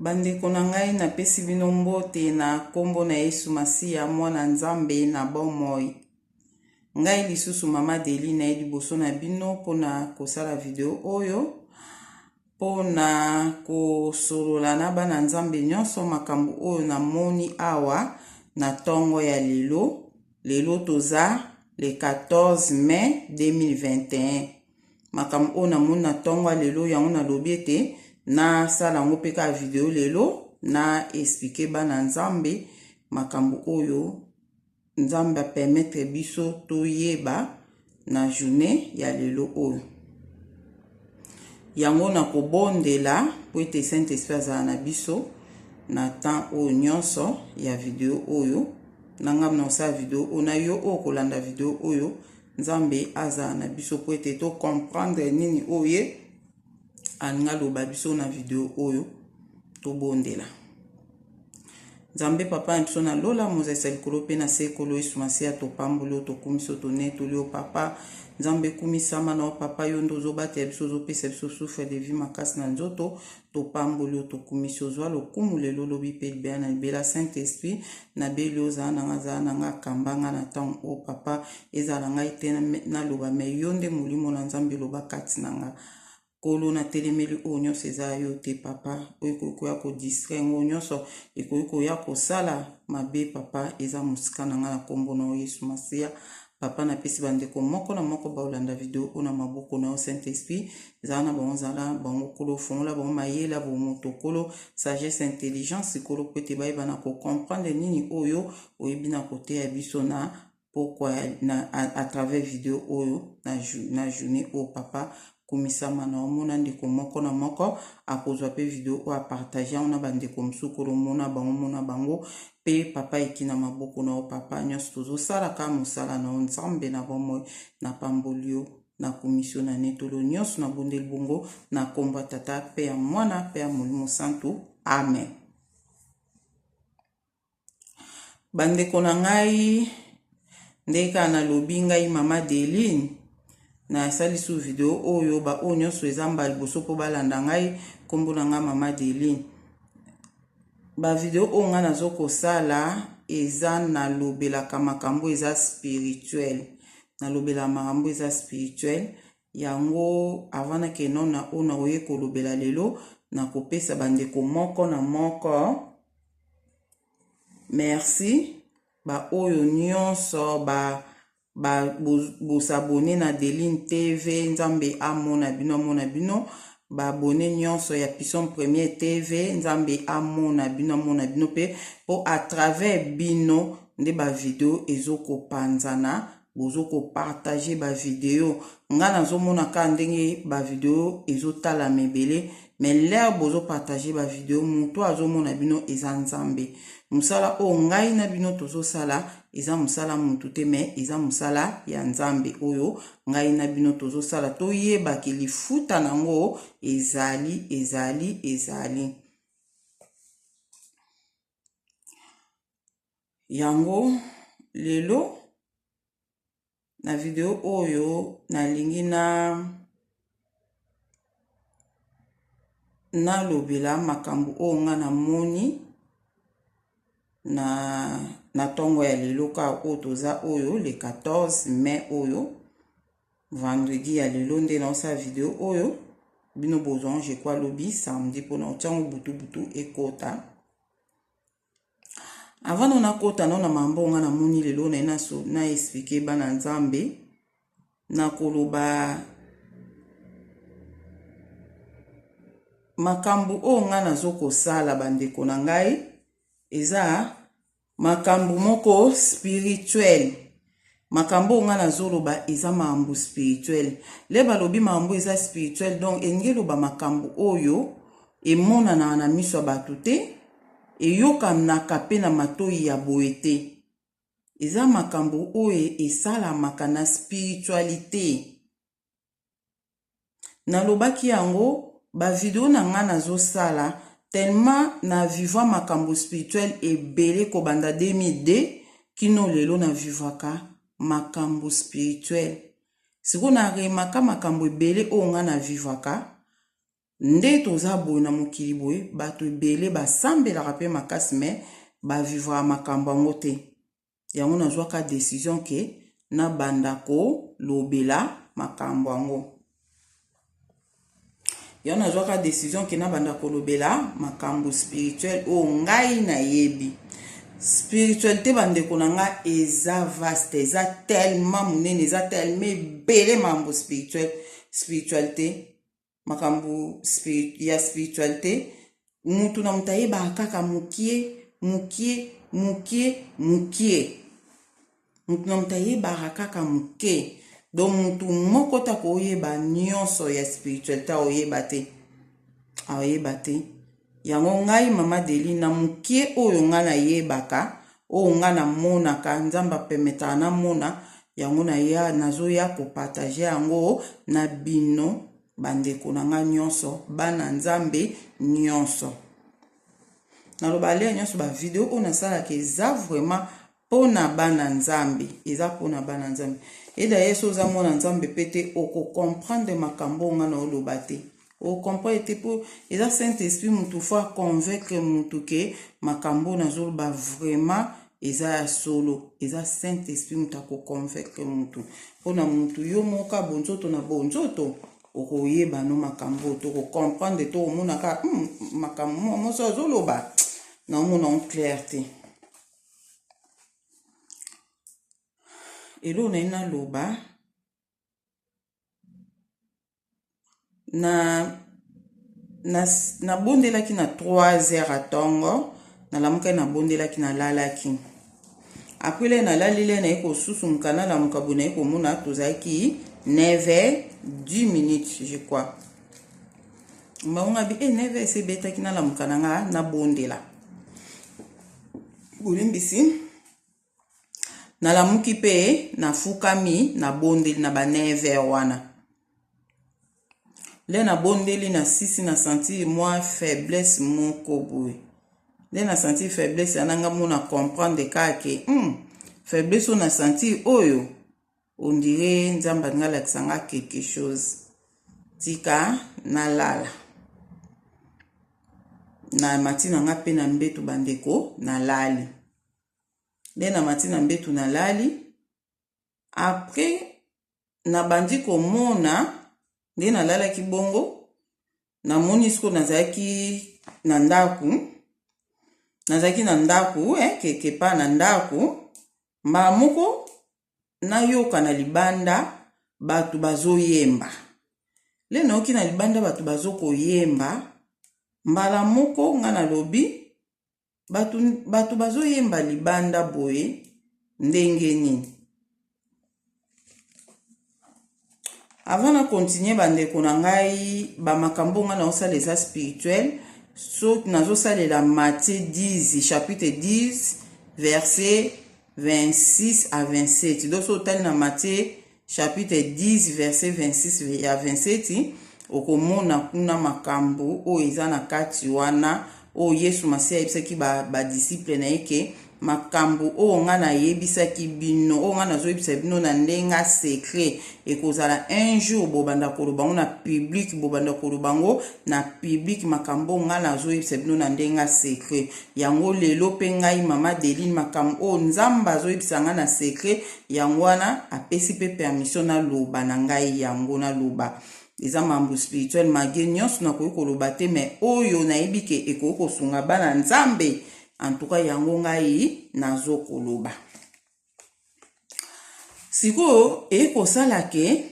Bandeko na ngai, napesi bino mbote na nkombo na Yesu Masiya, Mwana Nzambe na bomoi. Ngai lisusu Mama Deli naye liboso na bino mpo na kosala video oyo mpo na kosolola na bana Nzambe nyonso makambo oyo namoni awa na ntongo ya lelo. Lelo toza le 14 mai 2021. Makambo oyo namoni na ntongo ya lelo yango nalobi ete nasala yango mpe kaka video lelo na explike bana Nzambe makambo oyo Nzambe apermettre biso toyeba na journée ya lelo oyo. Yango nakobondela mpo ete Saint Esprit azala na biso na temps oyo nyonso ya video oyo. Na ngai nakosala video oyo, na yo oyo okolanda video oyo, Nzambe azala na biso mpo ete to comprendre nini oyo ye alingi aloba biso na video oyo. Tobondela. Nzambe papa na biso na lola, mozalisa likolo mpe na se, Nkolo Yesu Masiya, topamboli yo, tokumisi yo, tonetoli yo papa. Nzambe kumisama na yo papa, yo nde ozobatela biso, ozopesa biso souffle de vie makasi na nzoto. Topamboli yo, tokumisi yo, zwa lokumu lelo, lobi mpe libela na libela. Saint Esprit, nabeli yo, zala na nga, zala na nga, kamba nga na ntango oyo papa, ezala ngai te naloba, me yo nde molimo na Nzambe eloba kati na nga. Nkolo, natelemeli oyo nyonso eza ya yo te papa, oyo ekoki koya ko distraire ngo nyonso ekoki koya kosala mabe papa, eza mosika na nga na nkombo na yo Yesu Masiya. Papa, napesi bandeko moko na moko baolanda video oyo na maboko na yo Saint Esprit, zala na bango, zala bango Nkolo, fongola bango mayele ya bomoto Nkolo, sagesse, intelligence Nkolo, po ete bayeba na ko comprendre nini oyo oyebi na koteya biso na pokwa na à travers video oyo na, na journée oyo papa. Kumisama na omona ndeko moko na moko akozwa pe video oyo apartage yango na bandeko mosusu Nkolo, mona bango, mona bango pe papa, eki na maboko na yo papa, nyonso tozosalaka mosala na yo Nzambe na bomoi. Napamboli yo, nakumisi yo, na netolo nyonso nabondeli bongo na nkombo ya Tata pe ya Mwana pe ya Molimo Santu, amen. Bandeko na ngai, ndenge kaka nalobi, ngai Mama Deline nasali su video oyo, baoyo nyonso eza mbala liboso mpo balanda ngai, nkombo na ngai Mama Deline. Bavideo oyo ngai nazo kosala eza nalobelaka makambo eza spirituel, nalobelaka makambo eza spirituel. Yango avant nakende nano na oyo nakoye kolobela lelo, nakopesa bandeko moko na moko merci, baoyo nyonso ba bosabone na Deline TV, Nzambe amona bino, amona bino. Baabone nyonso ya Pison Premier TV, Nzambe amona bino, amona bino mpe mpo à travers bino nde bavideo ezokopanzana, bozo ko partager ba video. Nga nazomona kaka ndenge ba video ezotalama ebele, mais l'heure bozo partager ba video, moto azomona bino eza Nzambe. Mosala oyo ngai na bino tozosala eza mosala motu te, mais eza mosala ya Nzambe oyo ngai na bino tozosala. Toyebaki lifuta nango ezali, ezali, ezali. Yango lelo na video oyo nalingi na nalobela makambo oyo nga namoni na na ntongo ya lelo kaka oyo toza oyo le 14 mai oyo vendredi ya lelo nde naosala video oyo. Bino bozwa je crois lobi samedi mpona otiango butu butu ekota. Avant no nakota no na mambo nga namoni lelo na na expliquer bana Nzambe, nakoloba makambo oyo nga nazokosala bandeko na ngai eza makambo moko spirituel. Makambo oyo nga nazoloba eza makambo spirituel. Le balobi makambo eza spirituel, donc elingi eloba makambo oyo emonanaka na miso ya bato te, eyokanaka mpe na matoi ya boye te. Eza makambo oyo esalamaka na spiritualité. Nalobaki yango ba video na nga nazosala tellement na vivant makambo spirituel ebele kobanda 2002 kino lelo na vivaka makambo spirituel. Sikoyo na remaka makambo ebele oyo nga na vivaka. Nde toza boye na mokili boye, bato ebele basambelaka mpe makasi me bavivraka makambo yango te. Yango nazwaka decision ke nabanda kolobela makambo yango. Yango nazwaka decision ke nabanda kolobela makambo spirituel oyo ngai nayebi. Spiritualité, bandeko na ngai, eza vaste, eza tellement monene, eza tellement ebele makambo spirituel. Spiritualité, makambo ya spiritualité, mutu na moto ayebaka kaka mokie mokie mokie mokie. Mutu na moto ayebaka kaka moke. Donc mutu moko ta koyeba nyonso ya spiritualité, aoyeba te, aoyeba te. Yango ngai Mama Deli, na mokie oyo ngai nayebaka, oyo ngai namonaka, Nzambe apermettaka namona yango, naya nazoya kopartager yango na bino, bandeko na ngai nyonso, bana Nzambe nyonso. Naloba lere nyonso, bavideo oyo nasalaka eza vraiment mpona bana Nzambe, eza mpona bana Nzambe. Et d'ailleurs, so oza mwana Nzambe mpe te, okocomprendre makambo oyo ngai na oloba te, ocomprendre te, mpo eza Saint Esprit mutu faut aconvaincre mutu ke makambo oyo nazoloba vraiment eza ya solo. Eza Saint Esprit mutu akoconvaincre mutu. Mpona mutu yo moko bonzoto na bonzoto, okoyeba no makambo oyo tokocomprendre, tokomona makambo moso azoloba, naomona o clair te. Eloko na ye naloba na nabondelaki na 3 heures ya ntongo, nalamukaki, nabondelaki, nalalaki. Après le nalali, le naye kosusumuka, nalamuka boye, naye komona tozalaki 9 heures 10 minutes, je crois. Bango ngabi e 9 heures esi ebetaki. Nalamuka na nga, nabondela, bolimbisi, nalamuki mpe nafukami, nabondeli na ba 9 heures wana. Nde nabondeli, na sisi, na sentir mwa faiblesse moko boye. Nde na sentir faiblesse yana, nga mona comprendre kaka ke faiblesse oyo na sentir oyo, on dirait Nzambe alingi alakisa nga quelque chose. Tika nalala. Na mati na nga mpe na mbetu, bandeko, nalali. Nde na mati na mbetu, nalali. Après nabandi komona, nde nalalaki bongo, namoni sikoyo nazalaki na ndako, nazalaki na ndako quelque part na ndako. Mbala moko nayoka na libanda bato bazoyemba. Le nayoki na libanda bato bazokoyemba, mbala moko nga nalobi: bato, bato bazoyemba libanda boye ndenge nini? Avant na continue, bandeko na ngai, bamakambo ngai naosala eza spirituel. So nazosalela Matthieu 10, chapitre 10, verset 26 à 27. Donc so otali na Matthieu chapitre 10, verset 26 ya 27, okomona kuna makambo oyo eza na kati wana, oyo Yesu Masiya ayebisaki badisciple ba na ye ke makambo oyo ngai nayebisaki bino, oyo ngai nazoyebisa bino na ndenge ya secret, ekozala un jour bobanda koloba ngo na public, bobanda koloba ngo na public. Makambo oyo ngai nazoyebisa bino na ndenge ya secret, yango lelo mpe ngai Mama Deline, makambo oyo Nzambe azoyebisa ngai na secret, yango wana apesi mpe permission naloba na ngai yango. Naloba eza mambo spirituel mage nyonso nakoki koloba te, mais oyo nayebi ke ekoki kosunga bana Nzambe, en tout cas yango ngai nazokoloba. Sikoyo ekosala ke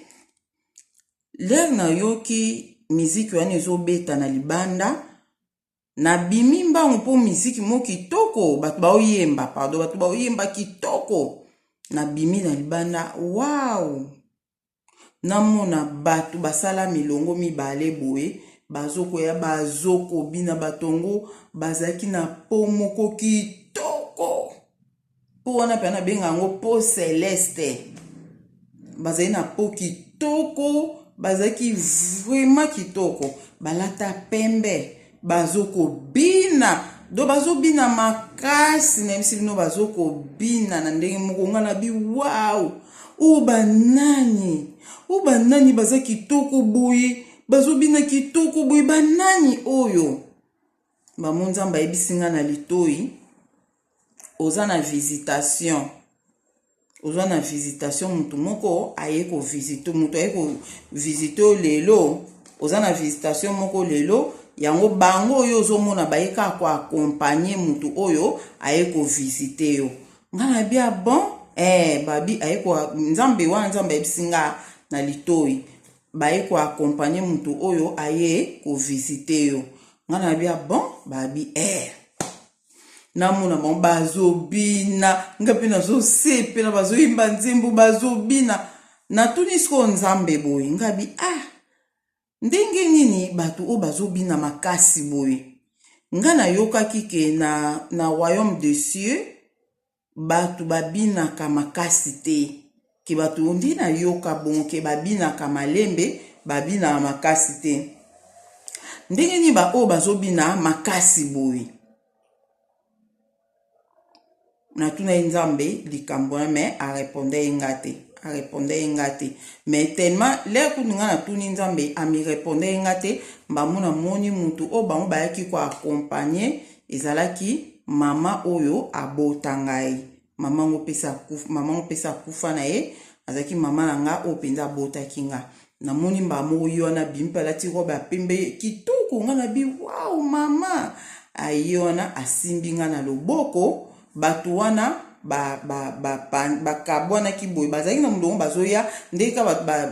lere nayoki miziki wana ezobeta na libanda, nabimi mbangu mpo miziki mo kitoko, bato baoyemba, pardon, bato baoyemba kitoko. Nabimi na libanda, wow, namona bato basala milongo mibale boye, bazokoya, bazokobina. Batongo bazalaki na po moko kitoko, mpo wana mpe nabenga yango peau céleste. Bazali na peau kitoko, bazalaki vraiment kitoko, balata pembe, bazokobina. Do bazobina makasi, nayebisi bino, bazokobina na ndenge moko nga na bi wow, oyo banani, oyo banani baza kitoko boye? bazobina kitoko boye, banani oyo? Bamo Nzambe ayebisi nga na litoi, oza na visitation, oza na visitation, motu moko aye kovisite, motu aye kovisite oyo lelo, oza na visitation moko lelo. Yango bango oyo ozomona baye kaka koaccompagner motu oyo aye kovisite yo. Nga na bia bon, babi aye ko Nzambe wana, Nzambe ayebisi nga na litoi, baye koaccompagner motu oyo aye kovisite yo. Nga na bia bon, babi namona bango bazobina, nga mpe nazosepela, bazoyimba nzembo, bazobina. Natuni sikoyo Nzambe boye, nga bi ah, ndenge nini bato oyo bazobina makasi boye? Nga nayokaki ke na royaume de cieux bato babinaka makasi te, ke bato nde nayoka bongo ke babinaka malembe, babinaka makasi te. Ndenge nini baoyo bazobina makasi boye? Natuna ye Nzambe likambo wana, mais arépondre ye nga te, arépondre ye nga te. Mais tellement l'heure kutu nga natuni Nzambe, amirépondre ye nga te. Mbamo namoni mutu oyo bango bayaki koaccompagner, ezalaki mama oyo abota ngai. Mama ngo mpesa, mama ngo mpesa akufa na ye, azalaki mama na nga oyo mpenza abotaki nga. Namoni mbala moko ye wana abimi mpe alati robe ya pembe kitoko. Nga na bi wow, mama aye wana, asimbi nga na loboko. Bato wana bakabwanaki boye, bazalaki na molongo, bazoya nde ka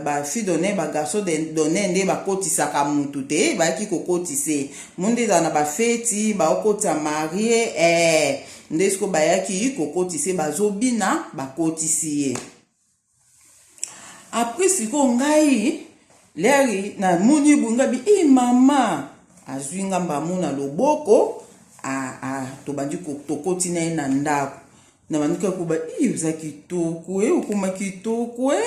bafille d'honneur, bagarçon d'honneur, nde bakotisaka mutu te, bayaki kokotise mo nde ezala na bafeti, baokotisa marié. Nde siko bayaki kokotise, bazobina, bakotisi ye. Après sikoyo ngai l'heure namoni boye, ngai bi e mama azwi nga mbamu na loboko, tobandi, tokoti na ye na ndako. Na bandi kaka koba i oza kitoko e, okoma kitoko e,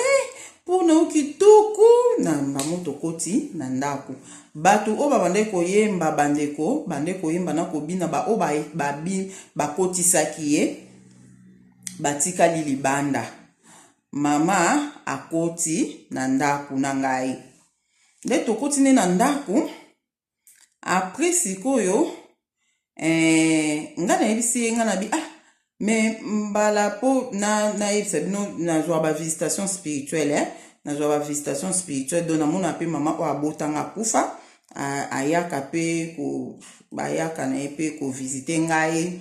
mpona o kitoko na mbango. Tokoti na ndako, bato oyo babandaki koyemba, bandeko bande koyemba na kobina, baoyo bakotisaki ye batikali libanda. Mama akoti na ndako na ngai, nde tokoti nde na ndako. Après sikoyo ngai nayebisi ye, ngai nabi ah, mais mbala mpo nayebisa bino, nazwa bavisitation spirituelle, eh? Nazwa bavisitation spirituelle, donc namona mpe mama oyo abotanga akufa, ayaka mpe, bayaka na ye mpe kovisite ngai,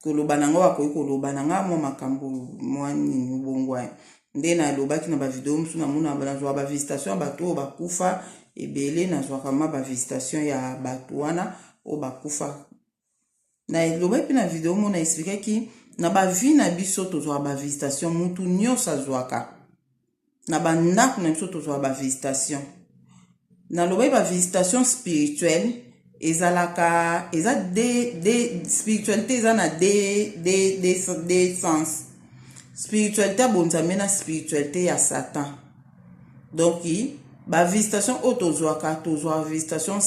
koloba na ngai, akoki koloba na ngai mwa makambo mwa nini bongo. Nde nalobaki na bavideo mosusu, namona nazwaka bavisitation ya bato oyo bakufa ebele, nazwaka ma bavisitation ya bato wana oyo bakufa. Nalobaki mpe na video mo na expliquaki, na bavie na biso tozwaka bavisitation, mutu nyonso azwaka na bandako na biso, tozwaka bavisitation. Nalobaki bavisitation spirituelle ezalaka, eza de spiritualité, eza na de sens: spiritualité ya bonzambe na spiritualité ya Satan. Donc bavisitation oyo tozwaka, tozwaka visitation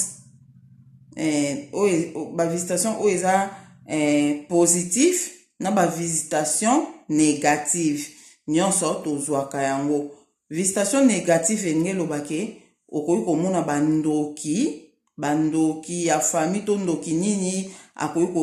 oyo, bavisitation oyo eza positif na bavisitation négative, nyonso tozwaka yango. Visitation négative elingi elobake okoki komona bandoki, bandoki ya famille to ndoki nini akoki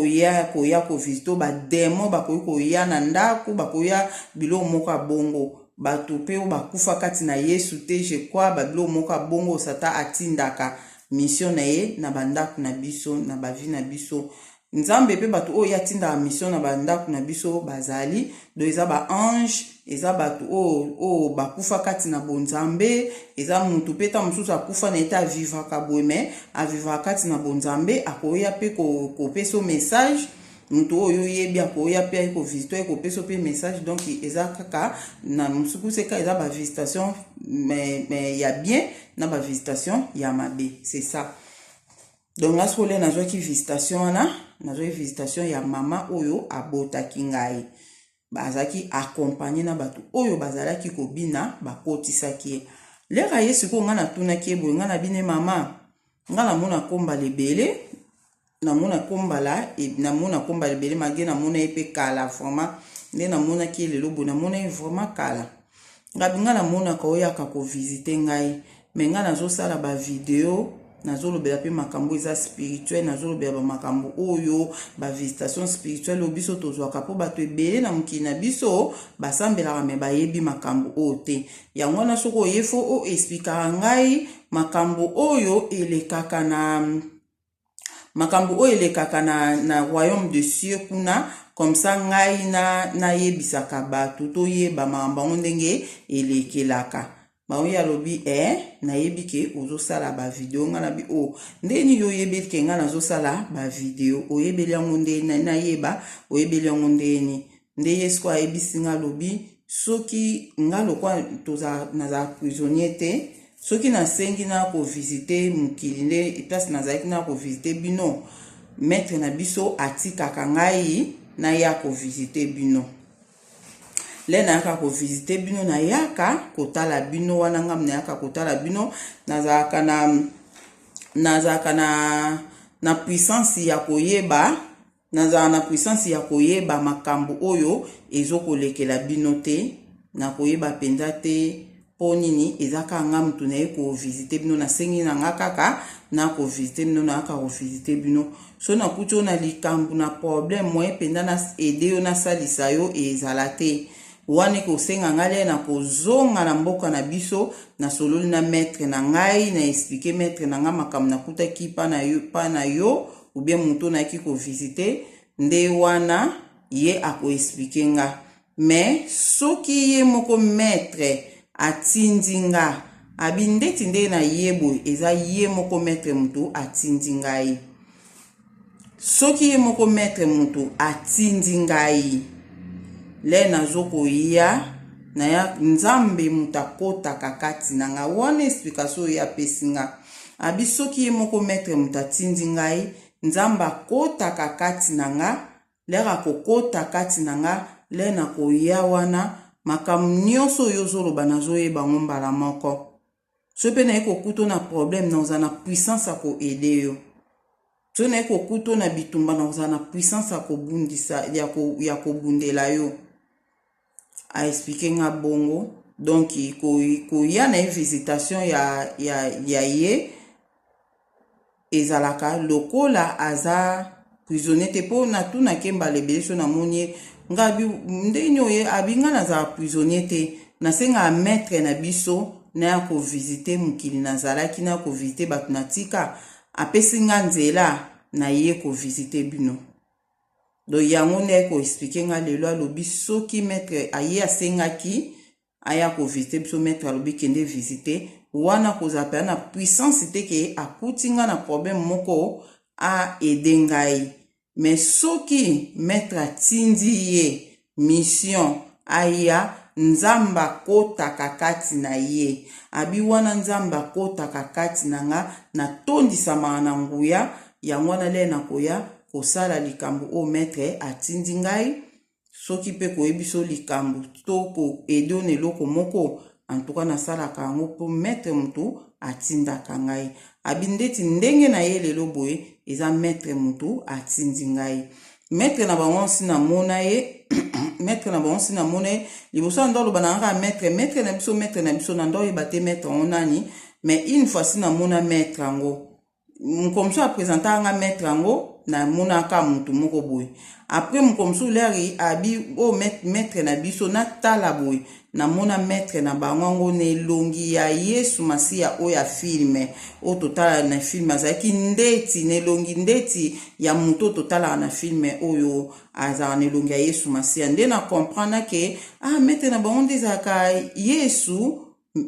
koya kovisite, badémon bakoki koya na ndako, bakoya biloko moko ya bongo, bato mpe oyo bakufa kati na Yesu te, je crois, babiloko moko ya bongo. Satan atindaka mission na ye na bandako na biso, na bavie na biso. Nzambe mpe bato oyo atindaka mission na bandako na biso bazali, donc eza baange, eza bato oyo bakufa kati na bonzambe, eza motu mpe ta mosusu akufa na ye te, avivaka boye, mais avivaka kati na bonzambe, akoya mpe kopesa message. Moto oyo oyebi akoya mpe aye kovisite, aye kopesa mpe message. Donc eza kaka na mosuku seka, eza bavisitation mais ya bien na bavisitation ya mabe, c'est ça. Donc nga sikoyo nazwaki visitation wana, nazwaki visitation ya mama oyo abotaki ngai, bazalaki accompagné na bato oyo bazalaki kobina, bakotisaki ye. L'heure aye sikoyo, ngai natunaki ye boye, ngai na bine mama, ngai namona kombala ebele, namona kombala, namona kombala ebele, malgré namona ye mpe kala vraiment. Nde namonaki ye lelo boye, namona ye vraiment kala. Ngabi ngai namonaka oyaka kovisite ngai. Mais ngai nazosala bavideo, nazolobela mpe makambo eza spirituel, nazolobela bamakambo oyo bavisitation spirituelle oyo biso tozwaka, mpo bato ebele na mokili na biso basambelaka me bayebi makambo oyo te. Yango wana soki oye, fo oexplikaka ngai makambo oyo elekaka na makambo oyo elekaka na royaume de cieux kuna, comme ça ngai nayebisaka bato, toyeba makambo yango ndenge elekelaka bango. Ye alobi: "E, nayebi ke ozosala bavideo." Ngai nabi: "O, oh, ndeni yo oyebeli ke ngai nazosala bavideo? Oyebeli yango ndeni? Nayeba oyebeli yango ndeni?" Nde ye siko ayebisi nga, alobi soki nga lokwa nazala prisonnier te, soki nasengi na kovisite mokili nde place nazalaki na kovisite bino, maître na biso atikaka ngai naya kovisite bino. Le nayaka kovisite bino, nayaka kotala bino wana, ngam nayaka kotala bino, nazalaka na puissance ya koyeba, nazala na puissance ya koyeba makambo oyo ezokolekela bino te. Nakoyeba mpenza te mpo nini eza kaka nga mutu naye kovisite bino. Nasengi na nga kaka na kovisite bino, nayaka kovisite bino. So nakuti oyo na likambo, na problème, moye mpenza na aider yo, nasalisa yo, ezala te. Wana ekosenga ngai le na kozonga na mboka na biso, nasololi na maître na ngai, na expliquer maître na ngai makambo nakutaki pa na yo ou bien moto nayaki kovisite. Nde wana ye akoexpliquer nga. Mais soki ye moko maître atindi nga, abi ndeti nde na ye boye, eza ye moko maître moto atindi ngai. Soki ye moko maître moto atindi ngai, le nazokoya naya, Nzambe moto akɔtaka kati na ngai. Wana explication oyo apesi nga. Abi soki ye moko maître moto atindi ngai, Nzambe akɔtaka kati na nga. Lere akokɔta kati na nga, le nakoya wana, makambo nyonso oyo ozoloba nazoyeba yango mbala moko. So mpe naye kokuta na problème, nakozala na puissance ya koaider yo. So naye kokuta na bitumba, nakozala na puissance ya kobundisa, ya kobundela yo. Aexpliquer nga bongo. Donc koya na ye visitation ya ye ezalaka lokola aza prisonnier te, mpo natunaki mbala ebele. So namoni ye, nga ndenge oye, abi nga nazala prisonnier te. Nasengaka maître na biso naya kovisite mokili nazalaki, naya kovisite bato natika. Apesi nga nzela, naye kovisite bino. Donc yango nde aye koexpliquer nga lelo. Alobi soki maître aye asengaki aya kovisite biso, maître alobi kende visite wana, kozala mpenza na puissance te ke akuti nga na problème moko, aaider ngai. Mais soki maître atindi ye mission aya, Nzambe akɔtaka kati na ye. Abi wana Nzambe akɔtaka kati na nga, natondisamaka na nguya. Yango wana le nakoya kosala likambo oyo maître atindi ngai. Soki mpe koyebi so likambo to koaider na eloko moko, antuka nasalaka yango mpo maître motu atindaka ngai. Abi ndeti ndenge na ye lelo boye, eza maître motu atindi ngai. Maître na bango nsi namona ye, maître na bango nsi namona ye liboso ya ndo aloba na kaka maître, maître na biso, maître na biso, na ndo oyeba te maître yango nani. Mais une fois si namona maître yango, mokolo mosusu apresentaka nga maître yango, namonaka motu moko boye. Après mokolo mosusu leri abi oyo maître na biso, natala boye, namona maître na bango yango na elongi ya Yesu Masiya oyo ya film oyo totala na film. Azalaki ndeti na elongi ndeti ya moto oyo totalaka na film oyo azalaka na elongi ya Yesu Masiya. Nde na comprendre ke ah, maître na bango nde ezalaka Yesu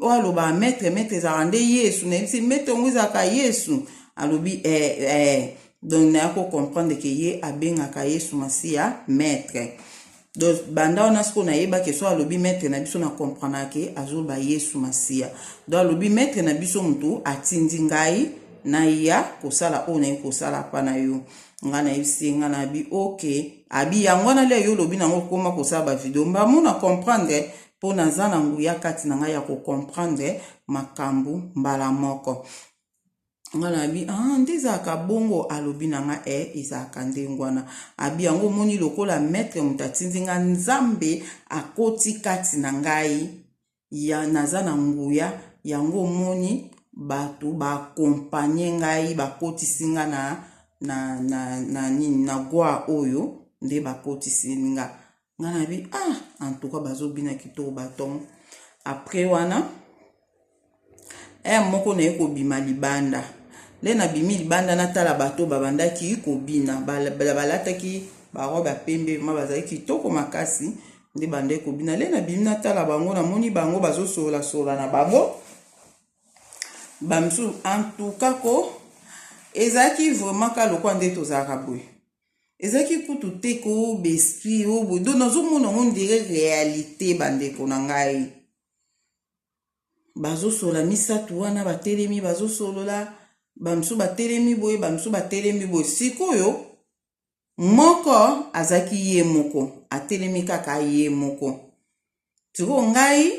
oyo alobaka maître, maître ezalaka nde Yesu. Nayebisi maître yango ezalaka Yesu. Alobi eh, eh. Donc naya kocomprendre ke ye abengaka Yesu Masiya maître. Donc banda wana sikoyo nayebaki so alobi maître na biso, na comprendre ke azoloba Yesu Masiya. Donc alobi maître na biso motu atindi ngai naya kosala oyo naye kosala mpa na yo. Ngai nayebisi ye, ngai nabi ok. Abi yango wana le yo olobi nango koma kosala bavideo mbamu na comprendre, mpo naza na nguya kati na ngai ya kocomprendre makambo mbala moko. Nga nabi: "Ah, nde ezalaka bongo?" Alobi na nga: "E, ezalaka ndenge wana." Abi yango omoni lokola maître moto atindi nga, Nzambe akoti kati na ngai ya naza na nguya yango omoni. bato baakompagne ngai, bakotisi nga na, na, na, na nini, na gwa oyo nde bakotisi nga. Nga na bi ah, en tout cas bazobina kitoko baton. Après wana heure moko naye kobima libanda, nde nabimi libanda natala bato babandaki kobina, balataki barobe ya pembe, ma bazali kitoko makasi, nde bandaki kobina. Nde nabimi natala bango, namoni bango bazosolola-solola na bango bamisusu. En tout cas ko ezalaki vraiment ka lokola nde tozalaka boye, ezalaki kutu te ko baesprit oyo boye. Donc nazomona yango ndire réalité. Bandeko na ngai, bazosola misato wana, batelemi bazosolola, bamisusu batelemi boye, bamisusu batelemi boye. Sikoyo moko azalaki ye moko, atelemi kaka ye moko. Sikoyo ngai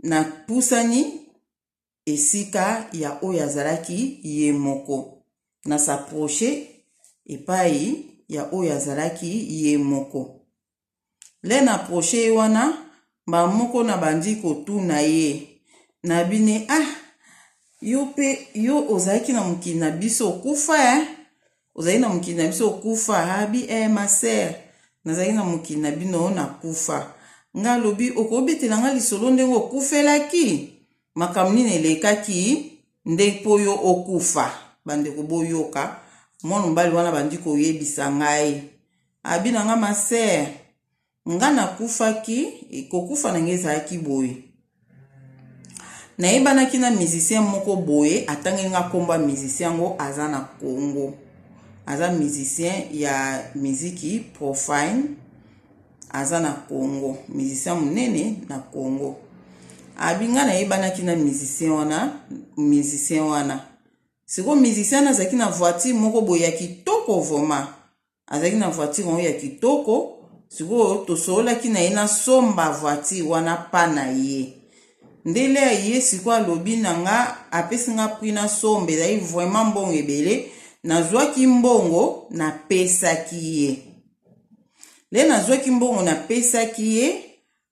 napusani esika ya oyo azalaki ye moko, na s'approche epai ya oyo azalaki ye moko. Le na approche ye wana, mbala moko na bandi kotuna ye na bine: ah, yo mpe yo ozalaki na mokili na biso, okufa, eh? Ozalaki na mokili na biso, okufa? Abi: eh, ma sœur, nazalaki na mokili na bino, nakufa. Nga alobi: okobetela nga lisolo ndenge okufelaki, makambo nini elekaki nde mpo yo okufa? Bandeko, boyoka, mwana mobali wana bandi koyebisa ngai, abi na nga: ma sœur, nga nakufaki, kokufa na ngai ezalaki boye. Nayebanaki na musicien moko boye, atangeli nga nkombo ya musicien yango, aza na Congo, aza musicien ya miziki profane, aza na Congo, musicien monene na Congo. Abi nga nayebanaki na musicien wana. Musicien wana sikoyo, musicien wana azalaki na voiture moko boye ya kitoko vraiment, azalaki na voiture yango ya kitoko. Sikoyo tosololaki na ye, nasomba voiture wana pa na ye. Ndele ya ye sikoyo alobi na nga, apesi nga prix nasomba, ezali vraiment mbongo ebele. Nazwaki mbongo, napesaki ye. Nde nazwaki mbongo, napesaki ye.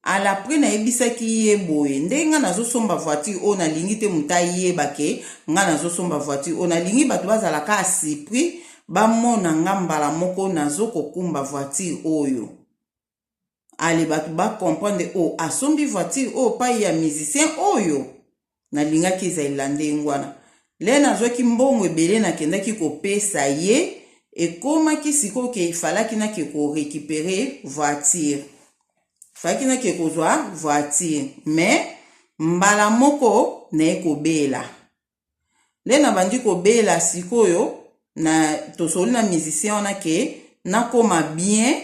Alapres nayebisaki ye boye: ndenge nga nazosomba voiture oyo, nalingi te moto ayeba ke nga nazosomba voiture oyo, nalingi bato bazalaka surpris, bamona nga mbala moko nazokokumba voiture oyo. Ale bato bacomprendre oyo asombi voiture oyo pai ya musicien oyo. Nalingaki ezalela ndenge wana. Le nazwaki mbongo ebele, nakendaki kopesa ye. Ekomaki sikoyo ke efalaki nake korécupérer voiture, falaki nake kozwa voiture, mais mbala moko naye kobela. Nde nabandi kobela sikoyo, na tosoli na musicien wana ke nakoma bien,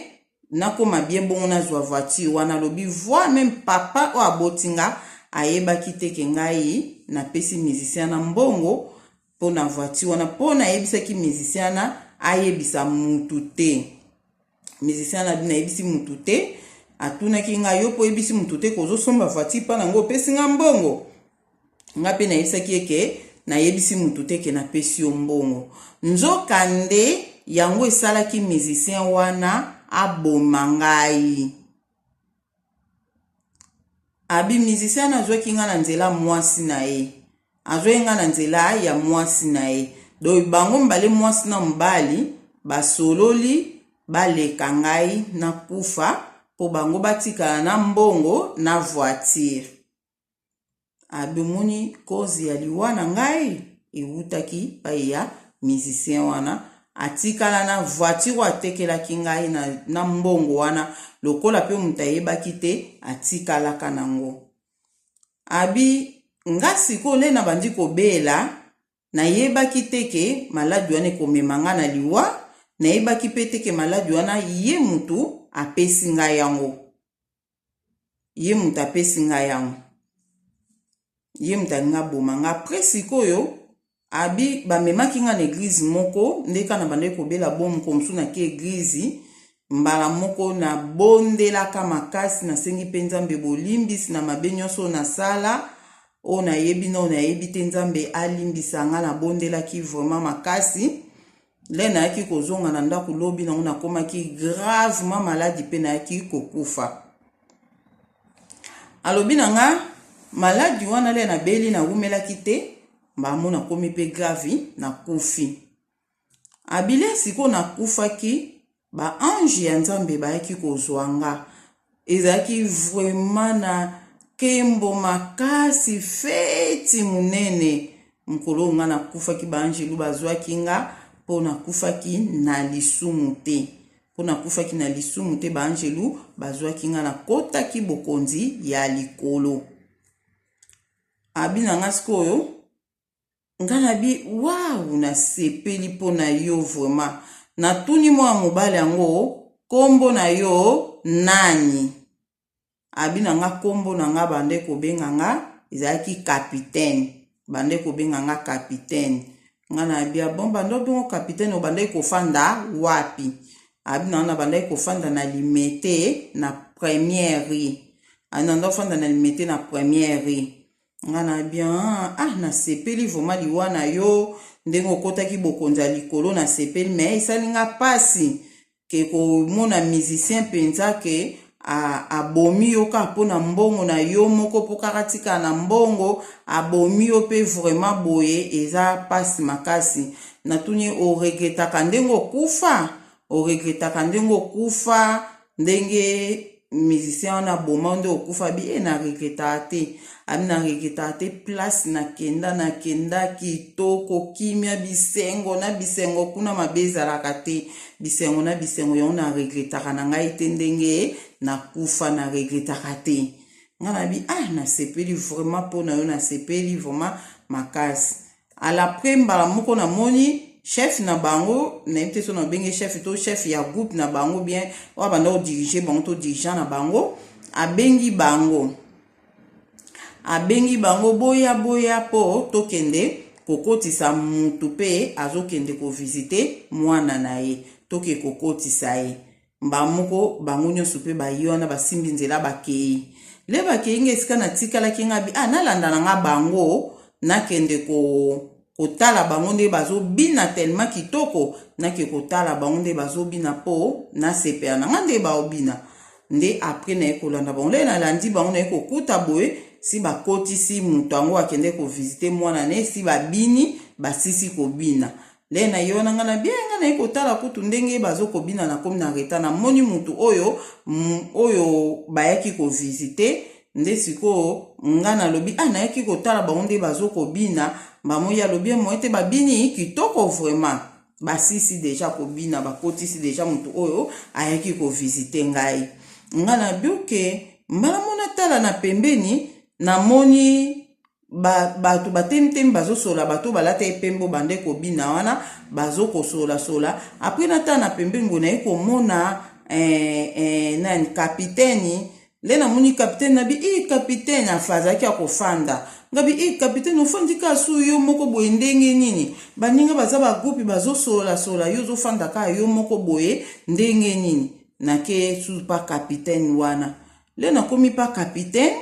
nakoma bien, bongo nazwa voiture wana. Alobi voi même papa oyo aboti nga ayebaki te ke ngai napesi musicien na mbongo mpo na voiture wana, mpo nayebisaki musicien wana ayebisa mutu te. Musicien na bino ayebisi mutu te. Atunaki ngai: yo mpo oyebisi mutu te kozosomba voiture mpa nango, opesi nga mbongo? Nga mpe nayebisaki eke nayebisi mutu te ke napesi yo mbongo. Nzoka nde yango esalaki musicien wana aboma ngai. Abi musicien wana azwaki nga na nzela mwasi na ye, azwaki nga na nzela ya mwasi na ye. Donc bango mibale, mwasi na mobali, basololi baleka ngai nakufa mpo bango batikala na mbongo na voiture. Abi omoni, cause ya liwa na ngai ewutaki pai ya musicien wana, atikala na voiture oyo atekelaki ngai na mbongo wana, lokola mpe moto ayebaki te, atikalaka nango. Abi nga sikoyo nde nabandi kobela, nayebaki te ke maladi wana ekomema nga na liwa, nayebaki mpe te ke maladi wana ye mutu apesi ngai yango, ye moto apesi ngai yango, ye moto alingi aboma nga. Après sikoyo abi bamemaki nga na église moko, nde kaka na bandaki kobela bo moko mosusu, naki église mbala moko, nabondelaka makasi, nasengi mpe Nzambe bolimbisi na mabe nyonso oyo nasala, oyo nayebi na oyo nayebi te, Nzambe alimbisa nga. Nabondelaki vraiment makasi. Le nayaki kozonga na ndako, lobi nango nakomaki gravement malade mpe nayaki kokufa. Alobi na nga Maladi wana le nabeli, nawumelaki te, mbamo nakomi mpe grave, nakufi. Abile sikoyo nakufaki, ba ange ya Nzambe bayaki kozwa nga. Ezalaki vraiment na nkembo makasi, feti monene. Mokolo oyo nga nakufaki, ba angelu bazwaki nga mpo nakufaki na lisumu te. Mpo nakufaki na lisumu te, ba angelu bazwaki nga, nakotaki bokonzi ya likolo. Abi na nga sikoyo, nga nabi wawu, nasepeli mpo na yo vraiment. Natuni mwana mobali yango, kombo na yo nani? Abi na nga, kombo na nga bande kobenga nga ezalaki Capitaine, bande kobenga nga Capitaine. Nga na abi, bon, bande obengo Capitaine, obandaki kofanda wapi? Abi na nga, na bandaki kofanda na Limete na Première Rue. Abi na nda ofanda na Limete na Première Rue. Nga na bien, ah, nasepeli vraiment liwa na yo, ndenge okotaki bokonzi ya likolo, nasepeli. Mais esali nga mpasi ke komona musicien mpenza ke abomi yo kaka mpona mbongo na yo moko, mpo kaka tikala na mbongo, abomi yo mpe vraiment boye, eza mpasi makasi. Natuni, oregretaka ndenge okufa? Oregretaka ndenge okufa, ndenge musicien wana aboma nde okufa? Bi e, na regretaka te. Abi, na regretaka te. Place nakenda, nakenda kitoko, kimia, bisengo na bisengo. Kuna mabe ezalaka te, bisengo na bisengo. Yango na regretaka na ngai te ndenge nakufa, na regretaka te. Nga na bi, ah, nasepeli vraiment mpo na yo, nasepeli vraiment makasi. Alapres, mbala moko namoni chef na bango, nayebi te so na obenge chef to chef ya groupe na bango, bien oyo banda kodiriger bango to dirigeant na bango, abengi bango, abengi bango: "Boya, boya, mpo tokende kokotisa mutu mpe azokende kovisiter mwana na ye, toke kokotisa ye." Mbala moko bango nyonso mpe baye wana, basimbi nzela, bakei. Le bakei, nga esika natikalaki, nga bi, ah, nalanda na nga bango, nakende kotala bango nde bazobina tellement kitoko. Nake kotala bango nde bazobina mpo nasepela na nga nde baobina. Nde après naye kolanda bango, nde nalandi bango, naye kokuta boye si bakotisi moto yango akende kovisiter mwana na ye. Si babini, basisi kobina, nde na ye wana, nga na bien, nga naye kotala kutu ndenge bazokobina. Nakomi na retard, namoni mutu oyo bayaki kovisiter. Nde sikoyo nga nalobi, ah, nayaki kotala bango nde bazokobina. Bamoyi alobi moye te, babini kitoko vraiment. Basisi déjà kobina, bakotisi déjà motu oyo ayaki kovisiter ngai. Nga na bioke, mbala mona tala na pembeni, namoni bato batelemi, bazosola. Bato balata epembe, bande kobina wana, bazokosolasola. Après natala na pembeni boye, naye komona nani, capitaine. Nde namoni capitaine, nabi i capitaine afa azalaki ya kofanda. Ngabi i capitaine, ofandi kaka su yo moko boye, ndenge nini? Baninga baza bagroupe, bazosolasola, yo ozofanda kaka yo moko boye, ndenge nini? Nake su pa capitaine wana. Nde nakomi pa capitaine,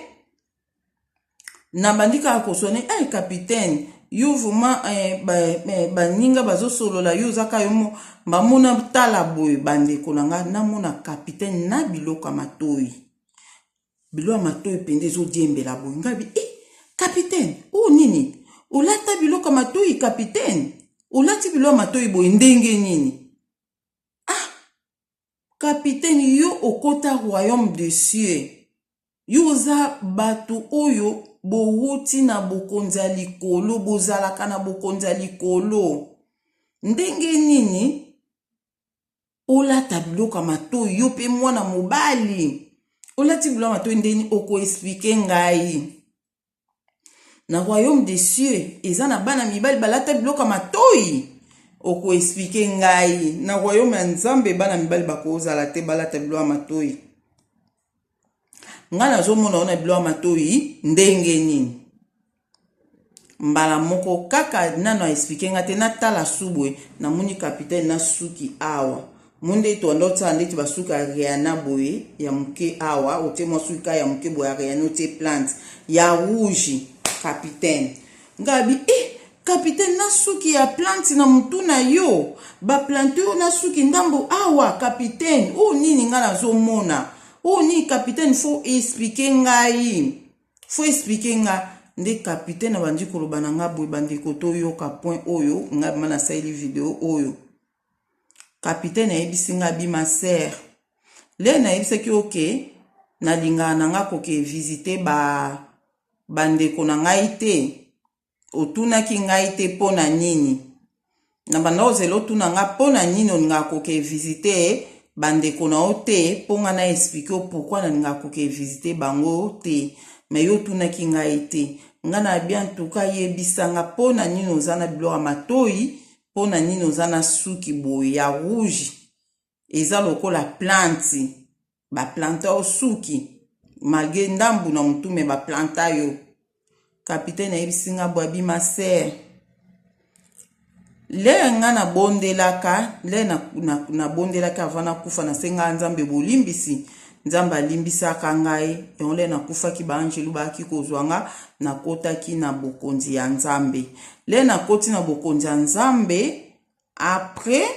nabandi kaka kosone: "Hey, capitaine, yo vraiment, baninga bazosolola, yo oza kaka yo mo." Bamona tala boye, bandeko na nga, namona capitaine na biloko ya matoi, biloko ya matoi mpenza ezodiembela boye. Ngai bi e, capitaine, oyo nini? Olata biloko ya matoi? Capitaine, olati biloko ya matoi boye ndenge nini? Ah, capitaine, yo okota royaume de cieux, yo oza bato oyo bowuti na bokonzi ya likolo, bozalaka na bokonzi ya likolo, ndenge nini olata biloko ya matoi? Yo mpe mwana mobali olati biloko ya matoi ndeni? Okoexpliquer ngai, na royaume des cieux eza na bana mibali balata biloko ya matoi? Okoexpliquer ngai, na royaume ya Nzambe bana mibali bakozala te balata biloko ya matoi? Ngai nazomona wana biloko ya matoi ndenge nini? Mbala moko kaka nano aexpliquer nga te, natala su boye, namoni capitaine na suki awa mo nde toanda otisala ndeti basuki ya Rihanna boye ya moke awa, otie mwa suki kaka ya moke boye ya Rihanna, otie plante ya rouge. Capitaine, ngabi e capitaine, na suki ya plante na mutu na yo, baplante oyo na suki ndambo awa, capitaine, oyo nini? Ngai nazomona oyo nini? Capitaine, faut expliquer ngai. Faut expliquer nga. Nde capitaine abandi koloba na nga boye, bandeko toyoka point oyo nga bima nasaleli video oyo. Capitaine ayebisi nga bi ma sœur, le nayebisaki oke nalingaka na nga koke visite ba bandeko na ngai te. Otunaki ngai te mpo na nini. Na banda kozela otuna nga mpo na nini olingaka koke visite bandeko na yo te, mpo nga na explique yo pourquoi nalingaka koke visite bango te. Mais yo otunaki ngai te. Nga na bien en tout cas yebisa nga mpo na nini oza na biloko ya matoyi, mpo na nini oza na suki boye ya rouge eza lokola plante, ba planta yo suki malgré ndambu na mutu me ba planta yo. Capitaine ayebisi nga boye abi ma sœur, lere nga nabondelaka, lere nabondelaki avant nakufa, nasengaka Nzambe bolimbisi, Nzambe alimbisaka ngai. Yango lere nakufaki baangelu bayaki kozwa nga, nakotaki na bokonzi ya Nzambe. Lere nakoti na bokonzi ya Nzambe, après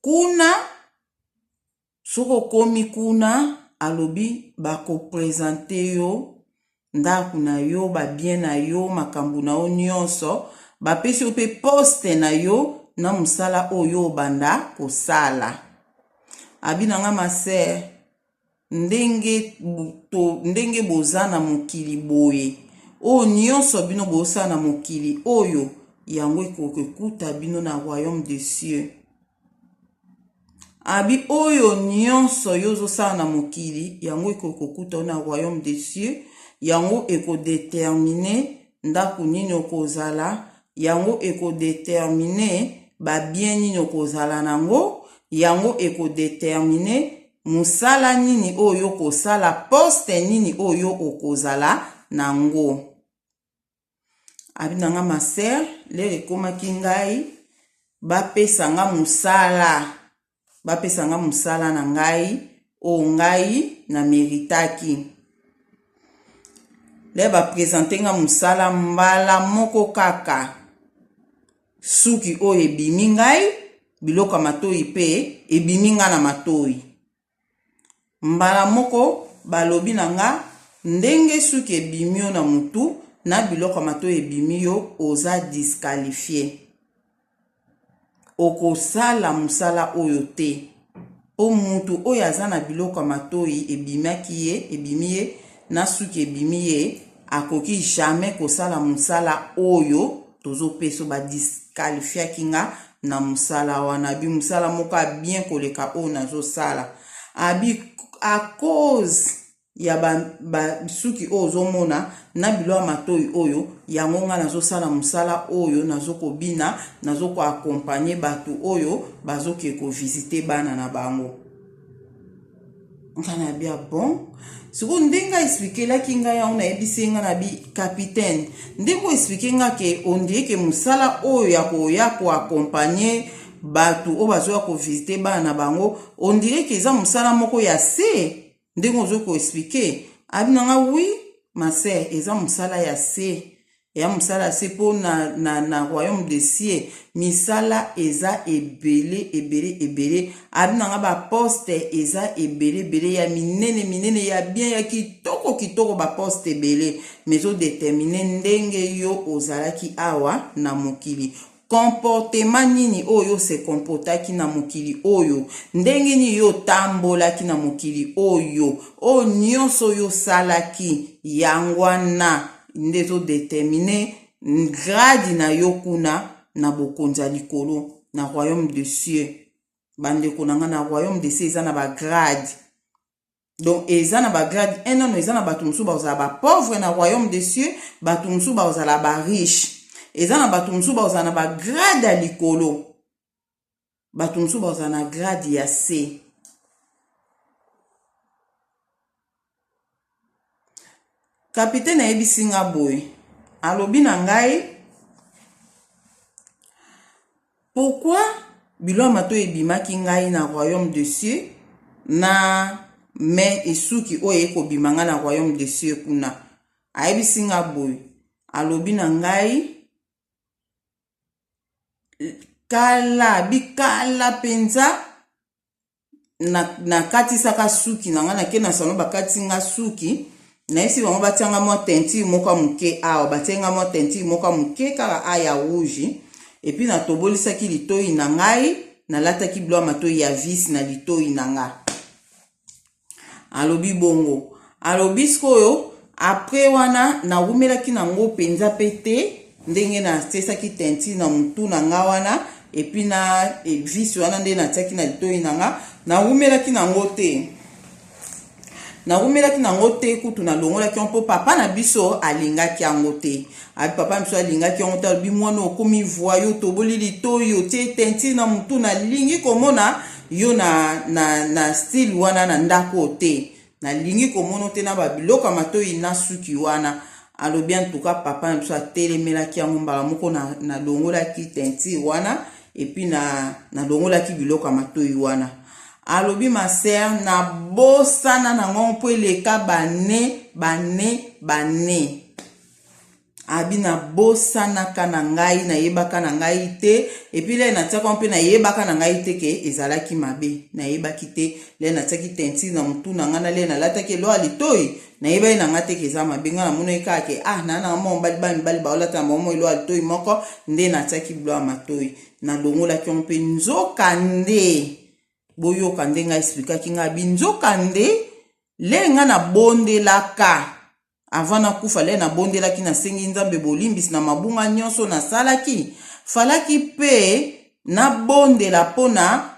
kuna soki okomi kuna, alobi bakopresente yo ndako na yo, babien na yo, makambo na yo nyonso, bapesi yo mpe poste na yo na mosala oyo obanda kosala. Abi na nga ma sœur, ndenge ndenge boza na mokili boye, oyo nyonso bino bosala na mokili oyo, yango ekoki ekuta bino na royaume de cieux. Abi oyo nyonso yo ozosala na mokili, yango ekoki kokuta yo na royaume de cieux. Yango ekodetermine ndako nini okozala, yango ekodetermine babien nini okozala nango, yango ekodetermine mosala nini oyo okosala, poste nini oyo okozala nango. Abi na nga ma sœur, lere ekomaki ngai bapesa nga mosala, bapesa nga mosala na ngai oyo ngai na meritaki. Le bapresente nga mosala, mbala moko kaka suki oyo ebimi ngai, biloko ya matoi mpe ebimi nga na matoi. Mbala moko balobi na nga ndenge suki ebimi yo na mutu na biloko ya matoi ebimi yo, oza disqualifié, okosala mosala oyo te, mpo mutu oyo aza na biloko ya matoi ebimaki ye, ebimi ye na suki ebimi ye, akoki jamais kosala mosala oyo tozopesa. Badisqualifiaki nga na mosala wana. Abi mosala moko ya bien koleka oyo nazosala, abi à cause ya basuki oyo ozomona na biloko ya matoi oyo, yango nga nazosala mosala oyo, nazokobina, nazokoaccompagner bato oyo bazoke kovisite bana na bango. Nga na bia bon, sikoyo ndenge aexpliquelaki ngai yango, nayebisi ye nga na bi capitaine, ndenge oexpliquer nga ke on dirait ke mosala oyo ya koya koaccompagner bato oyo bazoya kovisite bana na bango, on dirait ke eza mosala moko ya se ndenge ozoki koexpliquer. Abi na nga oui ma sœur, eza mosala ya se, eya mosala ya se, mpo na royaume de cieux misala eza ebele ebele ebele. Abi na nga baposte eza ebele ebele, ya minene minene, ya bien, ya kitoko kitoko, baposte ebele, mais ezodetermine ndenge yo ozalaki awa na mokili, comportement nini oyo se comportaki na mokili oyo, ndenge nini yo otambolaki na mokili oyo, oyo nyonso oyo osalaki, yango wana nde ezodetermine grade na yo kuna na bokonzi ya likolo, na royaume de cieux. Bandeko na nga, na royaume de cieux eza na bagrade, donc eza na bagrade 1 nano. Eza na bato mosusu bazala bapauvre na royaume de cieux, bato mosusu bazala bariche, eza na bato mosusu bazala na bagrade ya likolo, bato mosusu bazala na grade ya c. Capitaine ayebisi nga boye, alobi na ngai pourquoi biloko ya matoi ebimaki ngai na royaume de cieux na me esuki oyo ekobima ngai na royaume de cieux kuna. Ayebisi nga boye, alobi na ngai kala bikala mpenza. Nakatisaka suki na ngai, nake na salon, bakatisi nga suki, nayebisi bango batia nga mwa teinture moko ya moke awa. Batie nga mwa teinture moko ya moke kaka a ya rouge, et puis natobolisaki litoi na ngai, nalataki biloko ya matoi ya vis na litoi na nga. Alobi bongo, alobi sikoyo après wana nawumelaki nango mpenza mpe te, ndenge natiesaki teinture na motu na nga wana, et puis na vis wana nde natiaki na litoi na nga, nawumelaki nango te, nawumelaki nango te. Kutu nalongolaki yango mpo papa na biso alingaki yango te. Abi papa na biso alingaki yango te. Alobi: "Mwana, okomi voyou, toboli litoi, otie teinture na motu, nalingi komona yo na style wana na ndako te, nalingi komona te na babiloko ya matoi na suki wana." Alobi antuka papa na biso atelemelaki yango. Mbala moko nalongolaki teinture wana, et puis nalongolaki biloko ya matoi wana. Alobi: "Ma sœur, nabosana nango mpo eleka bane bane bane." Abi nabosanaka na ngai, nayebaka na ngai te. Et puis le natiaka mpe, nayebaka na ngai te ke ezalaki mabe. Nayebaki te le natiaki teinture na motu na ngai na le nalataki elo ya litoi, nayebaki na ngai te ke eza mabe. Ngai namonaki kaka ke ah, naa nanga mwa mobali, ba mibali baolata na bango mwa elo ya litoi moko, nde natiaki bilo ya matoi, nalongolaki yango mpe. Nzoka nde, boyoka ndenge aexpliquaki ngai, abi nzoka nde le ngai nabondelaka avant nakufa, le nabondelaki, nasengi Nzambe bolimbisi na mabunga nyonso nasalaki, falaki mpe nabondela mpona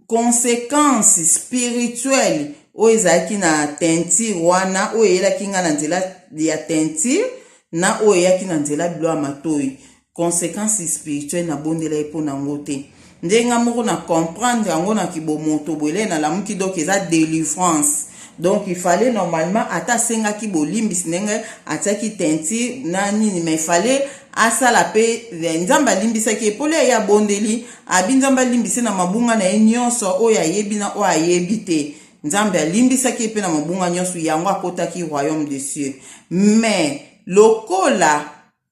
conséquence spirituelle oyo ezalaki na teinture wana, oyo eyelaki ngai na nzela ya teinture na oyo eyaki na nzela bilo ya matoi. Conséquence spirituelle, nabondela ye mpo nango te. Ndenge moko na comprendre yango na kibomoto boye, nalamuki. Donc eza délivrance. Donc il fallait normalement ata asengaki bolimbisi ndenge atiaki teinture na nini, mais il fallait asala mpe Nzambe alimbisaki ye pole ye abondeli. Abi Nzambe alimbisi na mabunga na ye nyonso oyo ayebi na oyo ayebi te. Nzambe alimbisaki ye mpe na mabunga nyonso yango, akotaki royaume de cieux. Mais lokola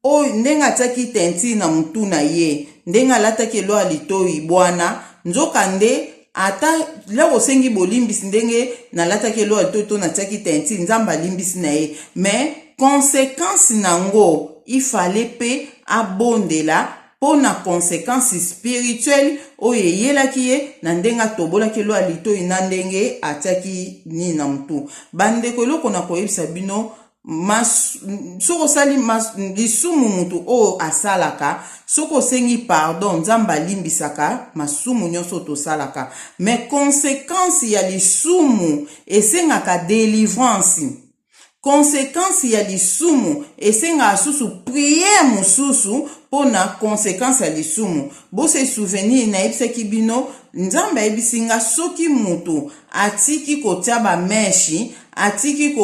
oyo ndenge atiaki teinture na motu na ye, ndenge alataki elo ya litoi bwana, nzoka nde ata loko osengi bolimbisi ndenge nalataki elo ya litoi to natiaki teinture, Nzambe alimbisi na ye, mais conséquence nango, ifale mpe abondela mpo na conséquence spirituelle oyo eyelaki ye na ndenge atobolaki elo ya litoi na ndenge atiaki nini na motu. Bandeko, eloko na koyebisa bino, soki osali lisumu, motu oyo asalaka, soki osengi pardon, Nzambe alimbisaka masumu nyonso tosalaka. Mais conséquence ya lisumu esengaka délivrance, conséquence ya lisumu esengaka susu prière mosusu mpona conséquence ya lisumu. Bose souvenir, nayebisaki bino, Nzambe ayebisi nga soki moto atiki kotia bamèches, atiki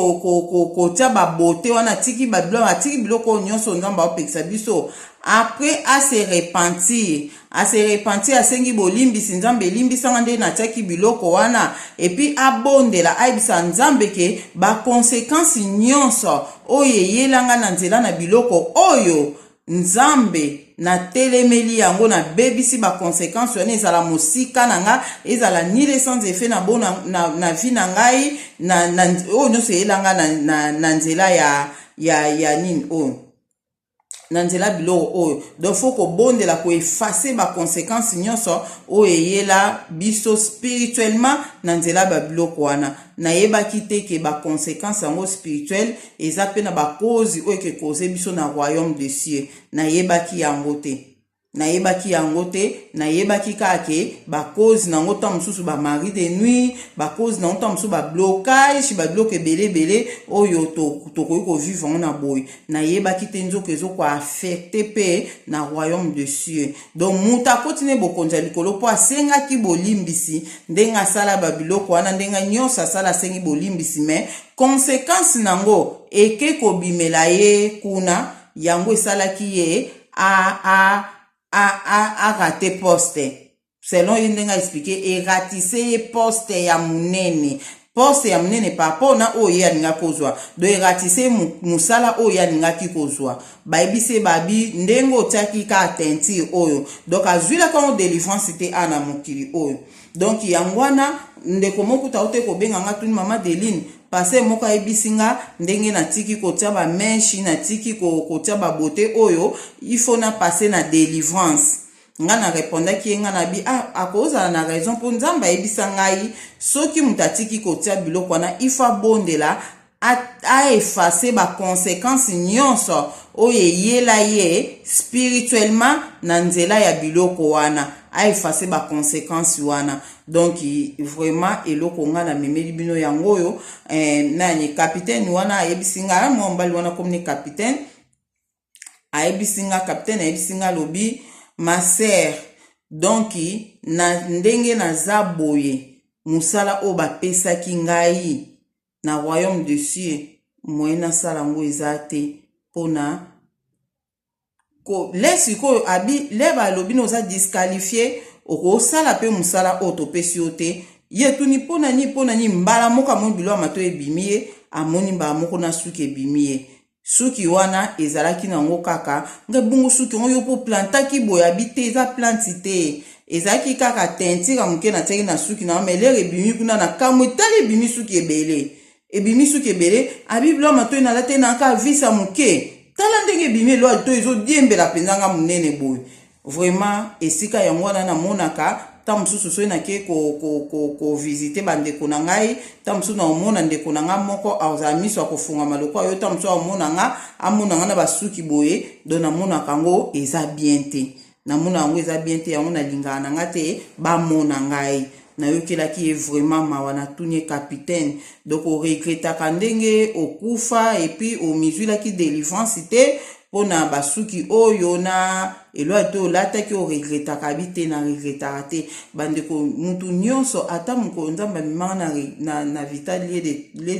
kotia babote wana, atiki babiloko, atiki biloko oyo nyonso Nzambe aopekisa biso, après ase repentir, ase repentir, asengi bolimbisi: "Nzambe, elimbisanga nde natiaki biloko wana." Et puis abondela, ayebisa Nzambe ke baconséquence nyonso oyo eyelanga na nzela na biloko oyo, Nzambe, natelemeli yango, nabebisi baconséquence wana, ezala mosika na nga, ezala nul, sans effet na bo na vie na ngai, oyo nyonso eyelanga na nzela ya nini oyo, na nzela biloko oyo. Donc faut kobondela, koeffacer baconséquence nyonso oyo eyela biso spirituellement na nzela babiloko wana. Nayebaki te ke baconséquence yango spirituelle eza mpe na bacause oyo ekecauser biso na royaume de cieux. Nayebaki yango te, nayebaki yango te. Nayebaki kaka ke bacause nango ntango mosusu bamari de nuit, bacause nango ntango mosusu bablocage, babiloko ebele ebele oyo tokoki kovivre yango na boye. Nayebaki te nzoka ezokoaffecter mpe na royaume de cieux. Donc moto akoti ne bokonzi ya likolo mpo asengaki bolimbisi ndenge asala babiloko wana, ndenge nyonso asala, asengi bolimbisi, mais conséquence nango eke kobimela ye kuna. Yango esalaki ye a arater poste. Selon ye ndenge aexpliquer, eratise ye poste ya monene. poste ya monene par rapport na oyo ye alingaki kozwa. Donc eratise mosala oyo ye alingaki kozwa. Bayebisi ye babi ndenge otiaki kaka teinture oyo, donc azwilaka yango délivrance te a na mokili oyo. Donc yango wana ndeko moko kuta ote kobenga nga, tuni mama Deline, pasteur moko ayebisi nga ndenge natiki kotia bamèches, natiki kotia babeauté oyo, il faut na passe na délivrance. Nga na répondaki ye, nga na bi ah, akozala na raison, mpo Nzambe ayebisa ngai soki moto atiki kotia biloko wana, il faut abondela, aefface baconséquence nyonso oyo eyela ye spirituellement na nzela ya biloko wana, aefface baconséquence wana. Donc vraiment eloko nga namemeli bino yango oyo. Nani capitaine wana ayebisi nga, mwa mobali wana komi ni capitaine, ayebisi nga, capitaine ayebisi nga, alobi: "Ma sœur, donc na ndenge naza boye, mosala oyo bapesaki ngai na royaume de cieux, moye nasala yango eza te." Mpona le sikoyo abi le balobi na oza disqualifié, okosala mpe mosala oyo topesi yo te. Ye tuni mpo na nini, mpo na nini. Mbala moko amoni bilo ya mato ebimi ye, amoni mbala moko na suki ebimi ye. Suki wana ezalaki nango kaka ngai bongo. Suki yango yo mpo plantaki boye? Abi te, eza plante te, ezalaki kaka teinture ya moke natiaki na suki na mais l'heure ebimi kuna na kamwe, etali ebimi suki ebele, ebimi suki ebele. Abi bilo ya matoi nalati na kaka visa moke, tala ndenge ebimi elo to ezodiembela mpenza nga monene boye. Vraiment esika yango wana namonaka ntango mosusu soki nake kovisite bandeko na ngai, ntango mosusu naomona ndeko na ngai moko azala miso akofungama lokola yo, ntango mosusu amona nga, amona nga na basuki boye. Donc namonaka yango eza bien te, namona yango eza bien te, yango nalingaka na nga te bamona ngai. Nayokelaki ye vraiment mawa. Natuni ye: "Capitaine, donc oregretaka ndenge okufa et puis omizwilaki délivrance te mpona basuki oyo na eloi te olataki, oregretaka?" Bi te, na regretaka te. Bandeko, mutu nyonso, ata mokolo Nzambe amemaka na vital lieu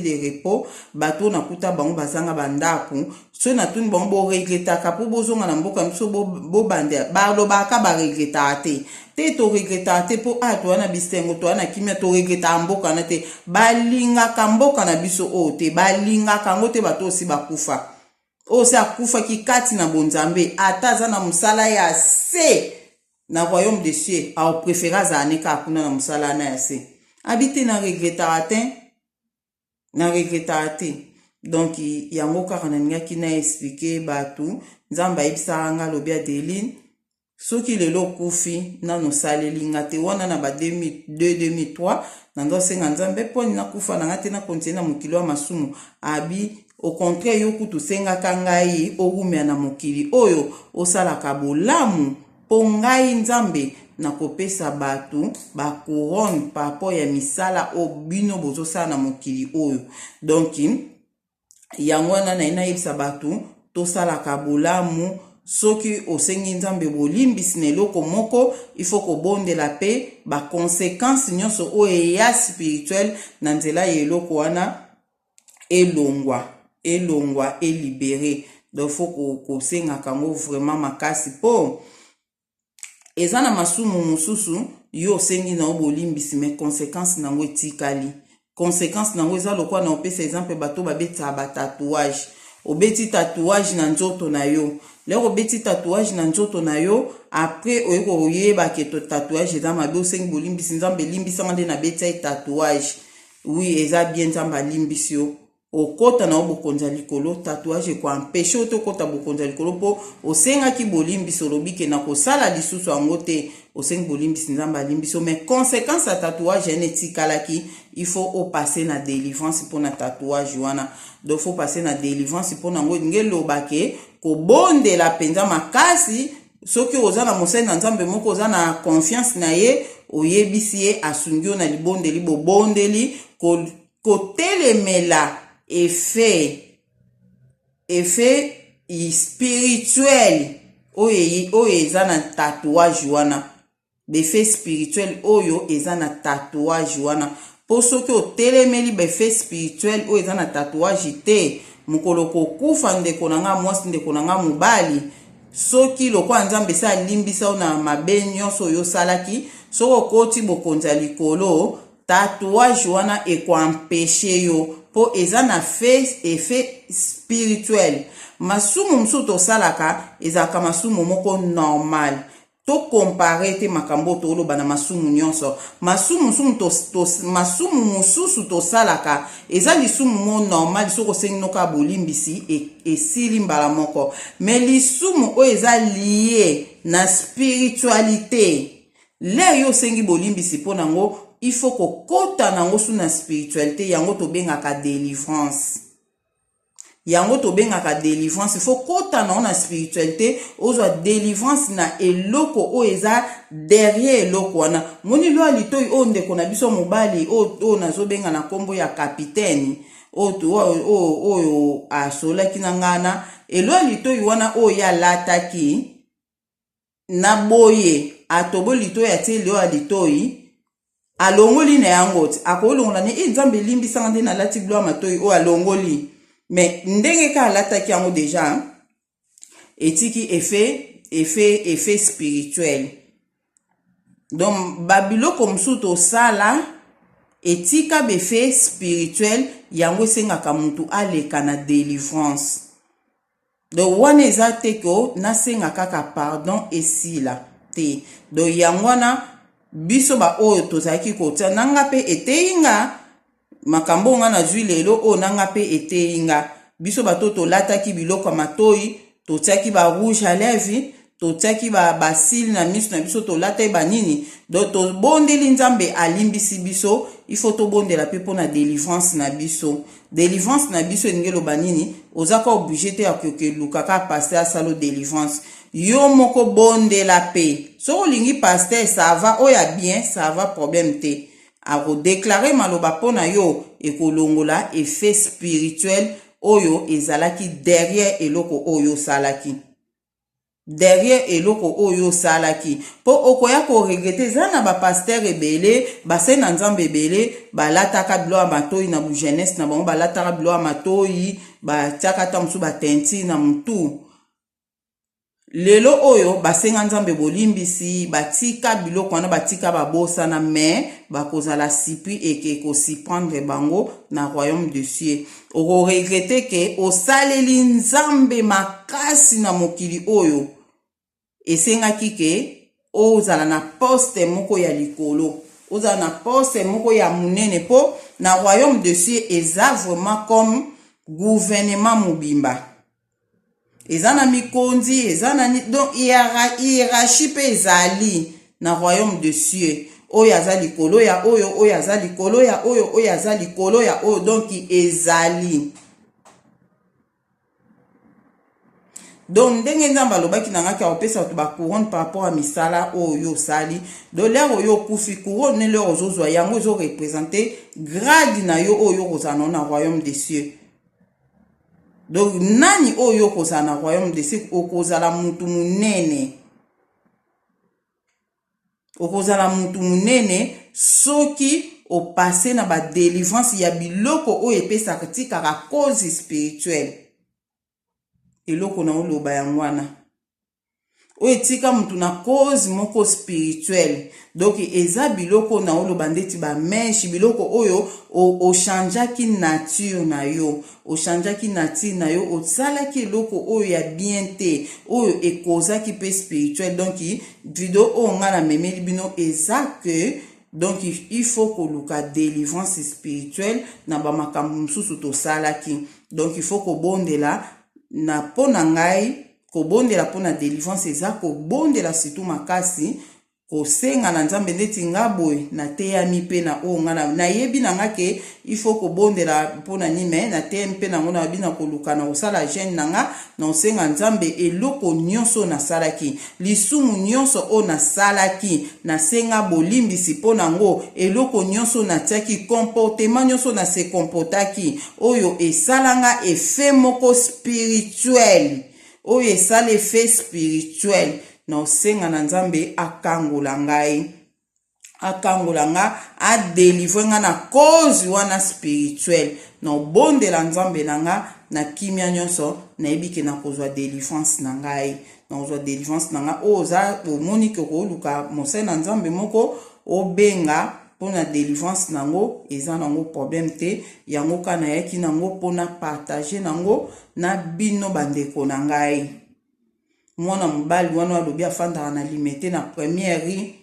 de repos, bato oyo nakuta bango bazanga bandako, soki natuni bango: "Boregretaka mpo bozonga na mboka biso bobandela?" Balobaka baregretaka te. Te, toregretaka te, mpo a toya na bisengo, toya na kimia, toregretaka mboka wana te. Balingaka mboka na biso oyo te, balingaka yango te. Bato osi bakufa, oyo se akufaki kati na bonzambe, ata aza na mosala ya se na royaume de cieux, aopréféré azala ne kaka kuna na mosala wana ya se. Abi te, na regretaka te, na regretaka te. Donc yango kaka nalingaki na expliquer bato. Nzambe ayebisaka nga, alobi: "Adeline, soki lelo okufi, nano osaleli nga te." Wana na ba 2002, 2003, nando asenga Nzambe mponi nakufa na nga te, nakontinue na mokili wa masumu. Abi au contraire, yo kutu osengaka ngai owumela na mokili oyo, osalaka bolamu, mpo ngai Nzambe nakopesa bato bacouronne par rapport ya misala oyo bino bozosala na mokili oyo. Donc yango wana naye nayebisa bato tosalaka bolamu. Soki osengi Nzambe bolimbisi na eloko moko, il faut kobondela mpe baconséquence nyonso oyo eya spirituel na nzela ya eloko wana elongwa, elongwa, elibere. Donc faut kosengaka yango vraiment makasi, mpo eza na masumu mosusu yo osengi na yo bolimbisi, mais conséquence nango etikali. Conséquence nango eza lokola na opesa exemple, bato babetisaka batatouage. Obeti tatouage na nzoto na yo, lero obeti tatouage na nzoto na yo, après oye koyeba ke to tatouage eza mabe, osengi bolimbisi: "Nzambe, elimbisanga nde nabeti ye tatouage." Oui, eza bien, Nzambe alimbisi yo, okɔta na yo bokonzi ya likolo. Tatouage ekoempêche yo te okɔta bokonzi ya likolo, mpo osengaki bolimbisi, olobi ke na kosala lisusu yango te. Osengi bolimbisi, Nzambe alimbisi yo, mais conséquence ya tatouage ene etikalaki. Il faut opasse na délivrance mpona tatouage wana. Donc faut passe na délivrance mpona yango. Elingi eloba ke kobondela mpenza makasi. Soki oza na mosali na Nzambe moko, oza na confiance na ye, oyebisi ye, asungi yo na libondeli, bobondeli kotelemela effet spirituel oyo eza na tatouage wana, baeffet spirituel oyo eza na tatouage wana. Mpo soki otelemeli baeffet spirituel oyo eza na tatouage te, mokolo kokufa, ndeko na nga mwasi, ndeko na nga mobali, soki lokola Nzambe esi alimbisa yo na mabe nyonso oyo osalaki, soki okoti bokonzi ya likolo. Tatouage wana eko empecher yo po eza na fait effet spirituel. Masumu mosusu tosalaka ezalaka masumu moko normal. To comparer te makambo oyo toloba na masumu nyonso. Masumu mosusu to, to, masumu mosusu tosalaka eza lisumu mo normal, soki osengi noka bolimbisi e, esili mbala moko. Mais lisumu oyo eza lie na spiritualité, l'heure yo osengi bolimbisi mpo nango, il faut kokota nango su na spiritualité. Yango tobengaka délivrance, yango tobengaka délivrance. Il faut kota nango na spiritualité, ozwa délivrance na eloko oyo eza derrière eloko wana. Moni lo ya litoi oyo ndeko na biso mobali oyo nazobenga na nkombo ya capitaine, oyo asolaki na ngai na elo ya litoi wana oyo ye alataki na boye, atoboli litoi, atie lio ya litoi, alongoli na yango ti akolongola ne e Nzambe elimbisanga nde nalati bilo ya matoi oyo. Alongoli, mais ndenge ka alataki yango déjà etiki effet spirituel. Donc babiloko mosusu tosala etika baeffet spirituel, yango esengaka motu aleka na délivrance. Donc wana eza te ko nasenga kaka pardon esila te. Donc yango wana biso baoyo tozalaki kotia na nga mpe eteyi nga makambo oyo nga nazwi lelo oyo, na nga mpe eteyi nga. Biso bato tolataki biloko ya matoi, totiaki ba rouge à lèvre, totiaki bacils na miso na biso, tolataki banini. Donc tobondeli Nzambe alimbisi biso. Il faut tobondela mpe mpona délivrance na biso. Délivrance na biso elingi eloba nini? Oza ka obligé te ya kokeluka kaka pasteur asala délivrance. Yo moko bondela mpe. Soki olingi pasteur, ça va, oyo ya bien, ça va, problème te. Akodéclarer maloba mpo na yo, ekolongola effet spirituel oyo ezalaki derrière eloko oyo osalaki, derrière eloko oyo osalaki, mpo okoya koregretter. Eza na bapasteur ebele, basali na Nzambe ebele balataka biloko ya matoi na bujeunesse na bango, balataka biloko ya matoi, batiaka ata mosusu bateinture na motu. Lelo oyo basenga Nzambe bolimbisi, batika biloko wana, batika, babosana, mais bakozala surpris eke kosurprendre bango na royaume de cieux. Okoregretter ke osaleli Nzambe makasi na mokili oyo, esengaki ke ozala na poste moko ya likolo, ozala na poste moko ya monene, mpo na royaume de cieux eza vraiment comme gouvernement mobimba. Eza na mikonzi, eza na, donc hiérarchie mpe ezali na royaume de cieux. Oyo aza likolo ya oyo, oyo aza likolo ya oyo, oyo aza likolo ya oyo. Donc ezali, donc ndenge Nzambe alobaki na ngaki akopesa bato bacouronne par rapport ya misala oyo osali. Donc l'heure oyo okufi, couronne ne l'heure ozozwa yango ezoreprésenter grade na yo oyo okozala nango na royaume des cieux. Donc nani oyo okozala na royaume des cieux? Okozala mutu monene, okozala mutu monene soki opasser na badélivrance ya biloko oyo epesaka, tikaka cause spirituelle. Eloko na oloba yango wana, oyo etika mutu na cause moko spirituelle. Donc eza biloko na oloba ndeti bamèches, biloko oyo ochangeaki nature na yo, ochangeaki nature na yo, osalaki eloko oyo ya bien te, oyo ekozaki mpe spirituel. Donc video oyo ngai namemeli bino eza ke donc il faut koluka délivrance spirituelle na bamakambo mosusu tosalaki. Donc il faut kobondela na mpo na ngai. Kobondela mpo na délivrance eza kobondela surtout makasi, kosenga na Nzambe. Ndeti nga boye nateyami mpe na oyo nga nayebi na nga ke il faut kobondela mpona nini, mais nateyami mpe nango na babi na koluka na kosala jeûne na nga, na kosenga Nzambe eloko nyonso oyo nasalaki, lisumu nyonso oyo nasalaki, nasenga bolimbisi mpo nango. Eloko nyonso oyo natiaki, comportement nyonso na se comportaki oyo esalanga effet moko spirituel, oyo esala effet spirituel, na osenga na Nzambe akangola ngai, akangola nga, adélivrer nga na cause wana spirituelle. Na obondela Nzambe na nga na kimia nyonso, nayebi ke nakozwa délivrance na ngai, nakozwa délivrance na ngai. Oyo oza omoni ke okoluka mosali na Nzambe moko, obenga. mpona delivrance nango eza nango problème te. Yango kaka nayaki nango mpona partage nango na bino bandeko na ngai. Mwana mobali wana alobi afandaka na Limete na première rue,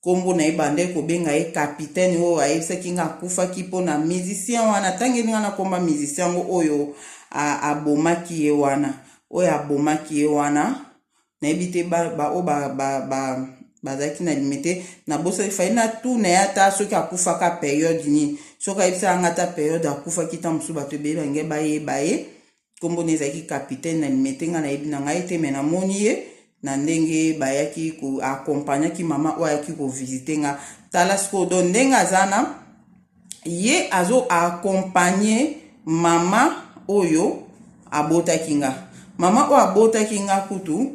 nkombo na ye bandaki kobenga ye Capitaine, oyo ayebisaki nga akufaki mpona musicien wana. Atangeli nga na komba musicien yango oyo abomaki ye wana, oyo abomaki ye wana, nayebi te. Baoyo bazalaki na Limete, nabosani. Fai natuna ye ata soki akufaka période nini. Soki ayebisaka nga ata période akufaki, ta mosusu bato ebele bange bayeba ye. Nkombo na ezalaki Capitaine na Limete. Ngai nayebi na ngai te, me namoni ye na ndenge bayaki akompagnaki mama oyo ayaki kovisite nga. Tala sikoyo, donc ndenge aza na ye, azo accompagne mama oyo abotaki nga. Mama oyo abotaki nga kutu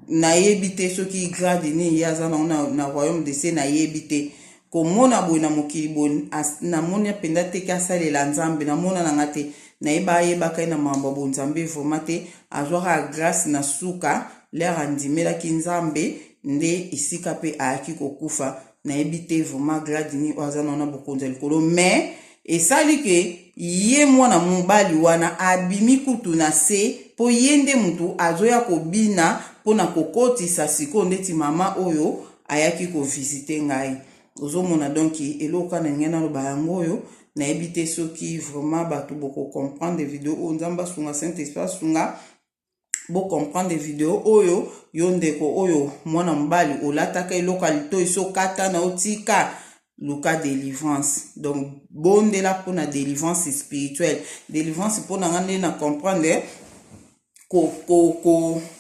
nayebi te soki grade nini ye aza nango na royaume de cieux, nayebi te. Komona boye na mokili boye, namoni mpenza te ke asalela Nzambe. Namona na nga te, nayeba ayebaka ye na makambo ya bonzambe vraiment te. Azwaka grâce na suka lere andimelaki Nzambe, nde esika mpe ayaki kokufa. Nayebi te vraiment grade nini oyo aza nango na bokonzi ya likolo, mais esali ke ye mwana mobali wana abimi kutu na se, mpo ye nde motu azoya kobina mpona kokotisa sikoyo ndeti mama oyo ayaki kovisite ngai. Ozomona, donc eloko kaka na ngai naloba yango oyo. Nayebi te soki vraiment bato bokocomprendre video oyo. Nzambe asunga, Saint Esprit asunga bocomprendre video oyo. Yo ndeko oyo mwana mobali olataka eloko ya litoi, so okata na otika, luka délivrance. Donc bondela mpona délivrance spirituelle. Délivrance mpona nga nde na comprendre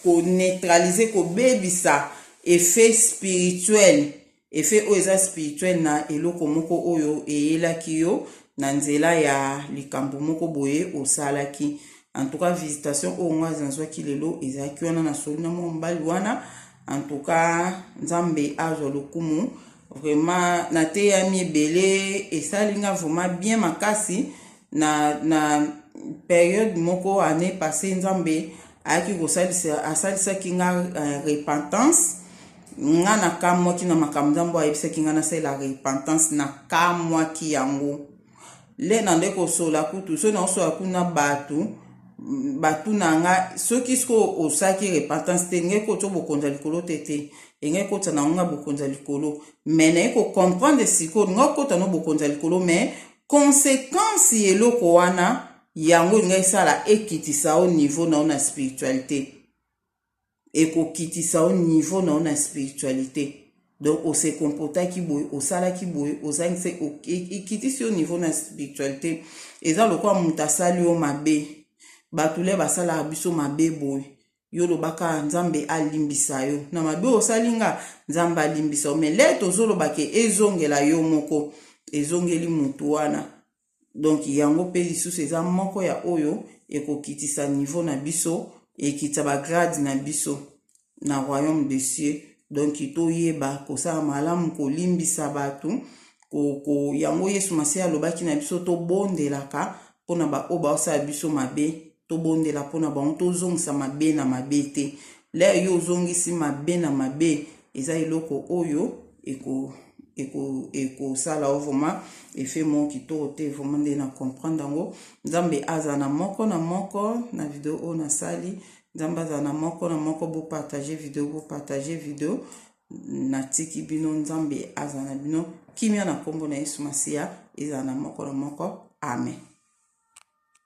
koneutraliser, ko kobebisa effet spirituel, effet oyo eza spirituel na eloko moko oyo eyelaki yo na nzela ya likambo moko boye osalaki. En tout cas, visitation oyo nga nazwaki lelo ezalaki wana, na soli na mwa mobali wana. En tout cas, Nzambe azwa lokumu. Vraiment nateyami ebele, esali nga vraiment bien makasi. Na période moko année passée, Nzambe ayaki kosalisa, asalisaki nga repentance. Nga nakamwaki na makambo Nzambe ayebisaki nga nasalela repentance. Nakamwaki yango le na nde kosola kutu. Soki nakosola kuna, bato batuna nga soki sikoyo osalaki repentance te, ngai kotya bokonzi ya likolo te. Te, engai kotya nango nga bokonzi ya likolo, mais naye kocomprendre sikoyo nga okota no bokonzi ya likolo, mais conséquence ya eloko wana yango elingai esala ekitisa o niveau na yo na spiritualité, ekokitisa o niveau na yo na spiritualité. Donc ose comportaki boye, osalaki boye, ozangisi, ekitisi yo niveau na spiritualité. Eza lokola moto asali yo mabe. Bato le basalaka biso mabe boye, yo olobaka Nzambe alimbisa yo na mabe osali nga, Nzambe alimbisa yo, mais le tozoloba ke ezongela yo moko, ezongeli motu wana. Donc yango mpe lisusu eza moko ya oyo ekokitisa niveau na biso, ekitisa bagrade na biso na royaume de cieux. Donc toyeba kosala malamu, kolimbisa bato ko. Yango Yesu Masiya alobaki na biso tobondelaka mpona baoyo baosala biso mabe, tobondela mpona bango, tozongisa mabe na mabe te. Lere yo ozongisi mabe na mabe, eza eloko oyo ekosala o vraiment effet moko kitoko te. Vraiment nde na comprendre yango. Nzambe aza na moko na moko na video oyo nasali. Nzambe azala na moko na moko. Bopartage video, bopartage video. Natiki bino, Nzambe azala na bino. Kimia na nkombo na Yesu Masiya ezala na moko na moko. Amen.